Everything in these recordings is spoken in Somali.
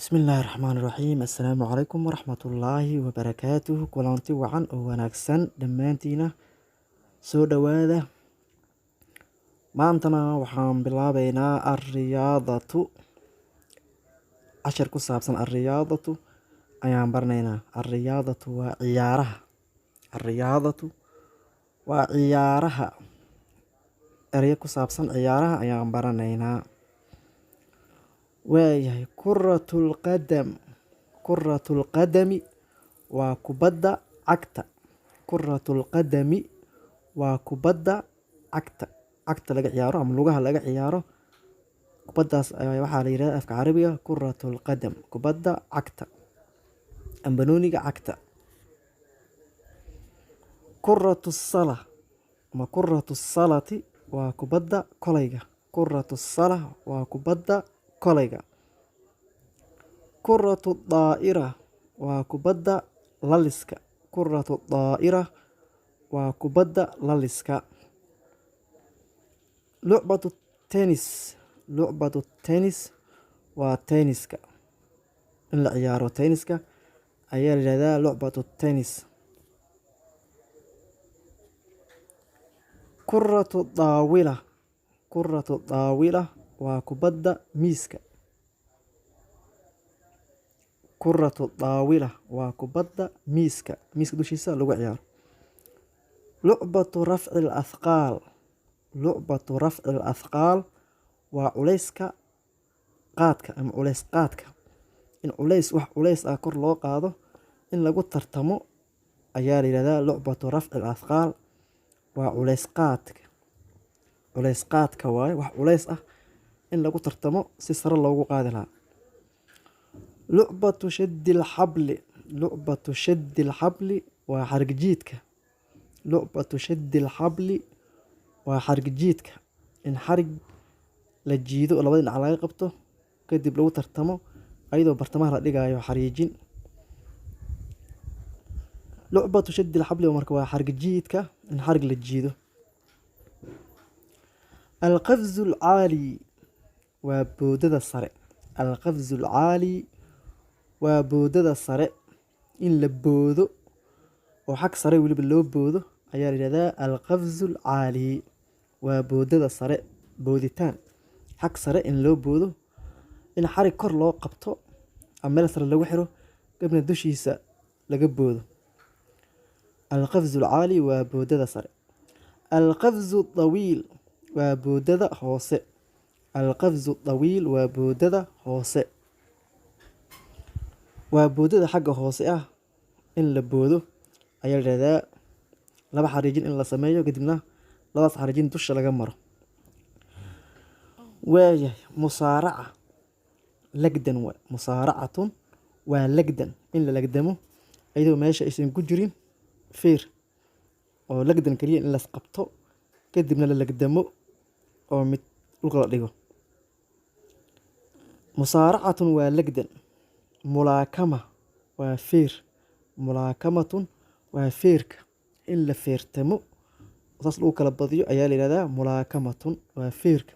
Bismillaahi Raxmaani Raxiim. Assalaamu calaykum waraxmatullaahi wabarakaatuh. Kulanti wacan oo wanaagsan dhammaantiina, soo dhowaada. Maantana waxaan bilaabeynaa الرياضة. Cashar ku saabsan الرياضة ayaan baranaynaa. الرياضة waa ciyaaraha. الرياضة waa ciyaaraha. Ereyo ku saabsan ciyaaraha ayaan baranaynaa. Waayahay, كرة القدم. كرة القدم waa kubadda cagta. كرة القدم waa kubadda cagta. Cagta laga ciyaaro ama lugaha laga ciyaaro. Kubaddaas ayaa waxaa la yiraahdaa afka Carabiga كرة القدم, kubadda cagta ama banooniga cagta. كرة السلة ama كرة السلة waa kubadda kolayga. كرة السلة waa kubadda kolayga. كرة الطائرة waa kubadda laliska. كرة الطائرة waa kubadda laliska. لعبة التنس. لعبة التنس waa tenniska. In la ciyaaro tenniska ayaa la yiraahdaa لعبة التنس. كرة الطاولة. كرة الطاولة waa kubadda miiska. كرة الطاولة waa kubadda miiska. Miiska dushiisa lagu ciyaaro. لعبة رفع الأثقال. لعبة رفع الأثقال waa culeyska qaadka ama culeys qaadka. In culeys, wax culeys ah, kor loo qaado, in lagu tartamo ayaa la yiraahdaa لعبة رفع الأثقال. Waa culeys qaadka. Culeys qaadka waaye, wax culeys ah in lagu tartamo si sare loogu qaadi lahaa. لعبة شد الحبل. لعبة شد الحبل waa xarig jiidka. لعبة شد الحبل waa xarig jiidka. In xarig la jiido oo labada dhinac laga qabto, kadib lagu tartamo ayadoo bartamaha la dhigayo xariijin. لعبة شد الحبل marka waa xarig jiidka, in xarig la jiido. القفز العالي waa boodada sare. القفز العالي waa boodada sare. In la boodo oo xag sare weliba loo boodo ayaa la yiraahdaa القفز العالي. Waa boodada sare, booditaan xag sare in loo boodo, in xarig kor loo qabto ama meel sare lagu xiro, kadibna dushiisa laga boodo. القفز العالي waa boodada sare. القفز الطويل waa boodada hoose. القفز الطويل waa boodada hoose. Waa boodada xagga hoose ah in la boodo ayaa la yiraahdaa. Laba xariijin in la sameeyo, kadibna labadaas xariijin dusha laga maro. Waayahay, مصارعة lagdan waay. مصارعة waa lagdan, in la lagdamo ayadoo meesha aysan ku jirin feer, oo lagdan kaliya in las qabto, kadibna la lagdamo oo mid dhulka la dhigo. مصارعة waa lagdan. ملاكمة waa feer. ملاكمة waa feerka. In la feertamo, saas lagu kala badiyo ayaa la yiraahdaa ملاكمة, waa feerka.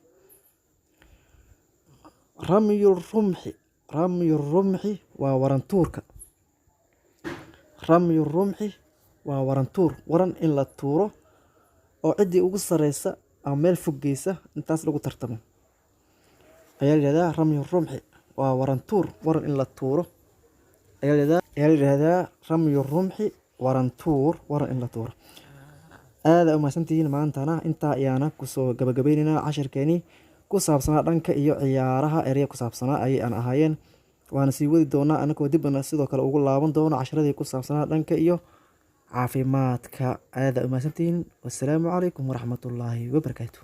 رمي الرمح. رمي الرمح waa waran tuurka. رمي الرمح waa waran tuur. Waran in la tuuro oo ciddii ugu sareysa ama meel fog geysa intaas lagu tartamo ayaa la yiraahdaa رمي الرمح. Waa waran tuur. Waran in la tuuro ayaa la yiraahdaa رمي الرمح, waran tuur, waran in la tuuro. Aad u mahadsantihiin. Maantana intaa ayaana kusoo gabagabaynaynaa casharkeenii ku saabsanaa dhanka iyo ciyaaraha. Ereya ku saabsanaa ayay aan ahaayeen. Waana sii wadi doonaa anagoo dibna sidoo kale ugu laaban doono casharadii ku saabsanaa dhanka iyo caafimaadka. Aad u mahadsantihiin. Wassalaamu calaykum waraxmatullaahi wabarakaatu.